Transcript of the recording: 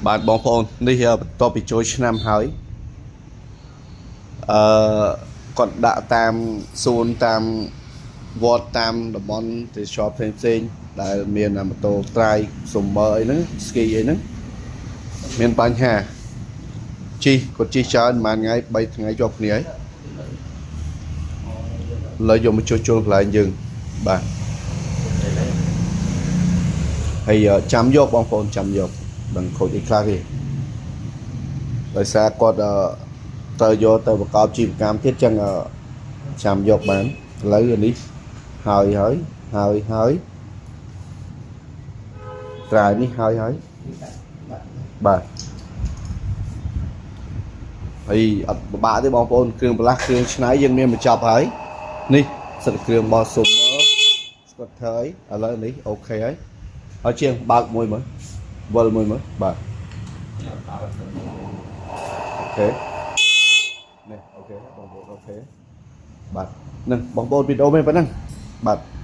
បាទបងប្អូននេះបន្ទាប់ពីចូលឆ្នាំហើយអឺគាត់ដាក់តាមសួនតាមវត្តតាមតំបន់ទេសចរផ្សេងផ្សេងៗដែលមានម៉ូតូ trike Zoomer អីហ្នឹង ski អីហ្នឹងមានបញ្ហាជិះគាត់ជិះច្រើនប្រហែលថ្ងៃ3ថ្ងៃជាប់គ្នាហើយលើយកមកជួសជុលកន្លែងយើងបាទហើយចាំយកបងប្អូនចាំយកដឹងខូចអីខ្លះទេដោយសារគាត់អឺត្រូវយកទៅប្រកបជីវកម្មទៀតចឹងអឺចាំយកបានឥឡូវនេះហើយហើយហើយហើយត្រាយនេះហើយហើយបាទហើយអត់ពិបាកទេបងប្អូនគ្រឿងបន្លាស់គ្រឿងច្នៃយើងមានបញ្ចប់ហើយនេះសិតគ្រឿងរបស់ Zoomer scooter អីឥឡូវនេះ OK ហើយហើយជាងបើកមួយមើលវិលមួយមើលបាទ OK នេះ OK បងប្អូន OK បាទនឹងបងប្អូនវីដេអូមានប៉ុណ្ណឹងបាទ។